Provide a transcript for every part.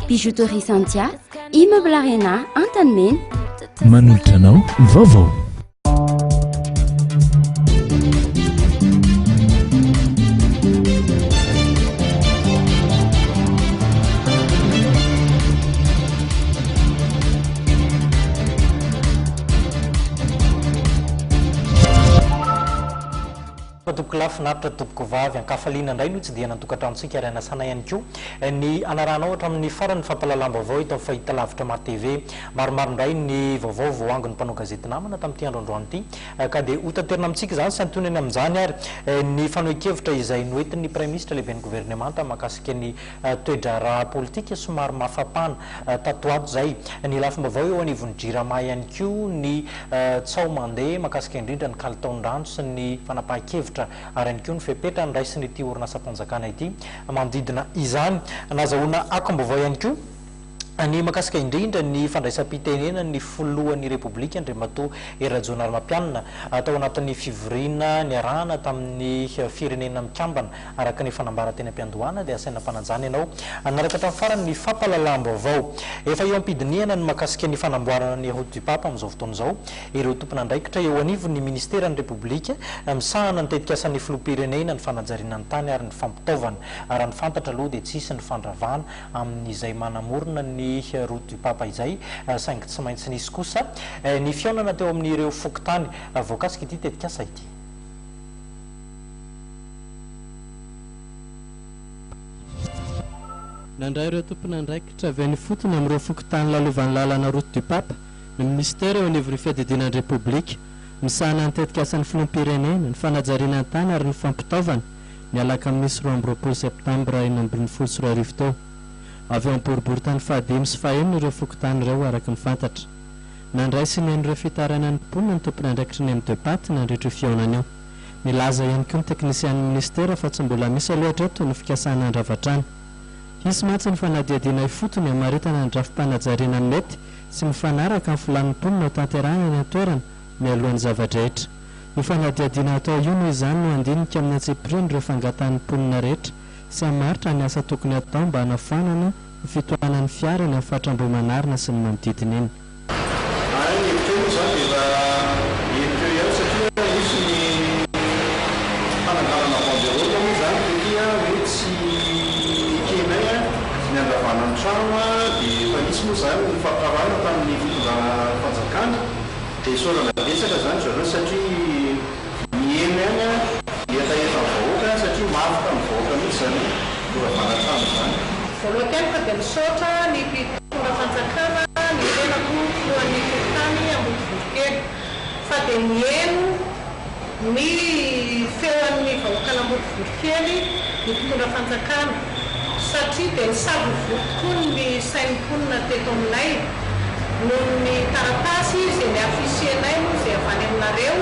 Bijouterie Santia, Immeuble Arena, Antanimena. Manolotra anao ny vaovao. Tompokolahy finaritra tompokovavy, ankafaliana indray no hitsidihana ny tokantranontsika ary hanasana ihany koa ny hanarahanao hatramin'ny farany ny fampahalalam-baovao eto amin'ny fahitalavitra MATV. Maromaro indray ny vaovao voaangon'ny mpanao gazety namana tamin'ity andro androany ity ka dia hotaterina amintsika izany sy antonany amin'izany ary ny fanohen-kevitra izay noentin'ny Praiminisitra lehiben'ny governemanta mahakasika ny toe-draharaha politika somary mafampana tato ho ato izay. Ny lafim-baovao eo anivon'ny Jirama ihany koa ny tsaho mandeha mahakasika indrindra ny kalitaon'ny rano sy ny fanapahan-kevitra ary ihany koa ny fepetra noraisin'ity orinasam-panjakana ity manodidina izany. Nahazahoana akom-baovao ihany koa ny mahakasika indrindra ny fandraisam-pitenenan'ny filohan'ny Repoblika Andriamatoa Hery Rajaonarimampianina tao anatin'ny fivoriana niarahana tamin'ny Firenena Mikambana. Araka ny efa nambara teny am-piandohana dia asaina am-panajana ianao hanaraka hatramin'ny farany ny fampahalalam-baovao. Efa eo am-pidinihana ny mahakasika ny fanamboarana ny Route du Pape amin'izao fotoana izao ireo tompon'andraikitra eo anivon'ny Ministeran'ny Repoblika misahana ny tetikasan'ny Filoham-pirenena, ny fanajariana ny tany ary ny fampitaovana. Raha ny fantatra aloha dia tsy hisy ny fandravana amin'izay manamorona ny Route du Pape izay saingy tsy maintsy nisy kosa ny fihaonana teo amin'ireo fokontany voakasika ity tetikasa ity. Nandray ireo tompon'andraikitra avy any ifotony amin'ireo fokontany lalovan'ny lalana Route du Pape ny minisitera eo anivon'ny fiadidiana ny Repoblika, misahana ny tetikasan'ny filoham-pirenena, ny fanajariana ny tany ary ny fampitaovana, ny alakamisy 22 septambra 2016 teo. Avy eo amin'ny boriborintany fahadimy sy fahenina ireo fokontany ireo araka ny fantatra. Nandray sy nihaino ireo fitarainan'ny mponina ny tompon'andraikitry ny MDPAT nandritra io fihaonana io. Nilaza ihany koa ny teknisianin'ny minisitera fa tsy mbola misy aloha hatreto ny fikasana handrava trano. Hisy mantsy ny fanadihadiana ifotony hamaritana ny drafi-panajariana mety sy mifanaraka amin'ny filàn'ny mponina hotanterahina any an-toerana mialoha ny zava-drehetra. Io fanadihadiana hatao io noho izany no handinika amin'ny antsipiriany ireo fangatahan'ny mponina rehetra sy hamaritra ny asa tokony hatao mba hanafoanana ny fitohanan'ny fiara eny amin'ny faritra Ambohimanarina sy ny manodidina iny. Ary ny hevitra eo moa izany dia efa heno teo ihany satria nisy ny fananganana banderole moa izany tety hoe tsy ekenay ny handravana ny trano dia efa nisy moa izany ny fampirahana tamin'ny fitondrana fanjakana dia isaorana betsaka izany zareo satria Miheno ihany ny hetahetan'ny vahoaka satria mafy tamin'ny vahoaka mihitsy izany noravana trano izany. Voalohany aloha dia misaotra ny mpitondra fanjakana ny tenako filohan'ny fokontany Ambodivorokely fa dia niheno ny feon'ny vahoakan'Ambodivorokely ny mpitondra fanjakana satria dia nisavorovoro tokoa ny sain'ny mponina teto aminay noho ny taratasy izay ni-afficher-nay moa izay avy any aminareo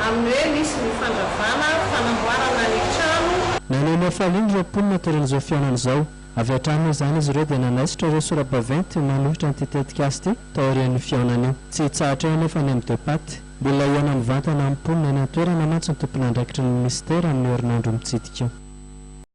amin'ny hoe misy ny fandravana fanamboarana ny trano. Naneho ny hafaliany ireo mponina taorian'izao fihaonana izao. Avy hatrany noho izany izy ireo dia nanaisotra ireo sora-baventy manohitra an'ity tetikasa ity taorian'io fihaonana io. Tsy hitsahatra eo anefa ny MDPAT. Mbola hihaona mivantana amin'ny mponina any an-toerana mantsy ny tompon'andraikitry ny minisitera amin'io herinandro mitsidika io.